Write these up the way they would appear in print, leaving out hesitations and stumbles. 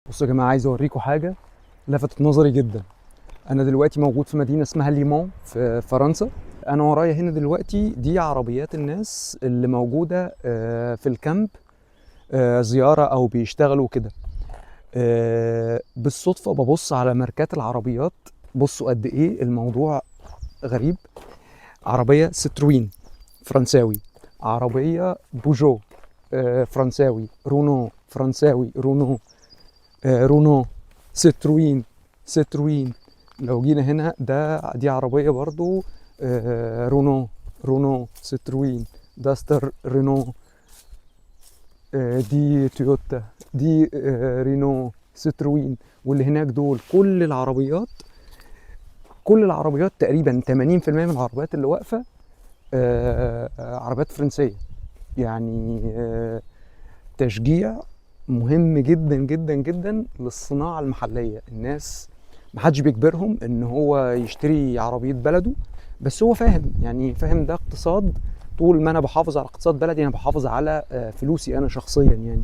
بصوا يا جماعة، عايز اوريكم حاجة لفتت نظري جدا. انا دلوقتي موجود في مدينة اسمها ليمون في فرنسا. انا ورايا هنا دلوقتي دي عربيات الناس اللي موجودة في ال camp، زيارة او بيشتغلوا كده. بالصدفة ببص على ماركات العربيات، بصوا قد ايه الموضوع غريب. عربية ستروين فرنساوي، عربية بوجو فرنساوي، رونو فرنساوي، رونو، رونو، ستروين، ستروين. لو جينا هنا دي عربية برضو، رونو، رونو، ستروين، داستر، رينو، دي تويوتا، دي رينو، ستروين. واللي هناك دول كل العربيات، كل العربيات تقريبا 80% من العربيات اللي واقفة، عربيات فرنسية. تشجيع مهم جدا جدا جدا للصناعة المحلية. الناس محدش بيجبرهم ان هو يشتري عربية بلده، بس هو فاهم، فاهم ده اقتصاد. طول ما انا بحافظ على اقتصاد بلدي انا بحافظ على فلوسي انا شخصيا.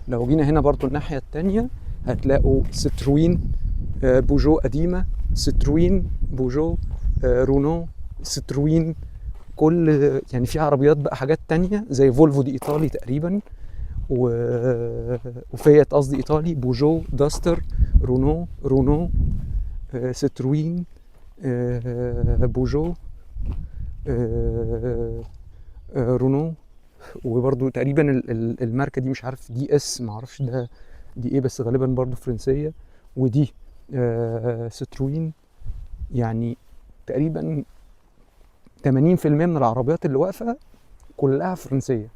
لو جينا هنا برضو الناحية التانية هتلاقوا ستروين، بوجو قديمة، ستروين، بوجو، رونو، ستروين. في عربيات بقى حاجات تانية زي فولفو دي ايطالي تقريبا، وفيات قصدي ايطالي، بوجو، داستر، رونو، رونو، ستروين، بوجو، رونو. وبرضو تقريبا الماركة دي مش عارف دي اس، ما اعرفش ده دي ايه، بس غالبا برضو فرنسية. ودي ستروين. تقريبا تمانين في المية من العربيات اللي واقفة كلها فرنسية.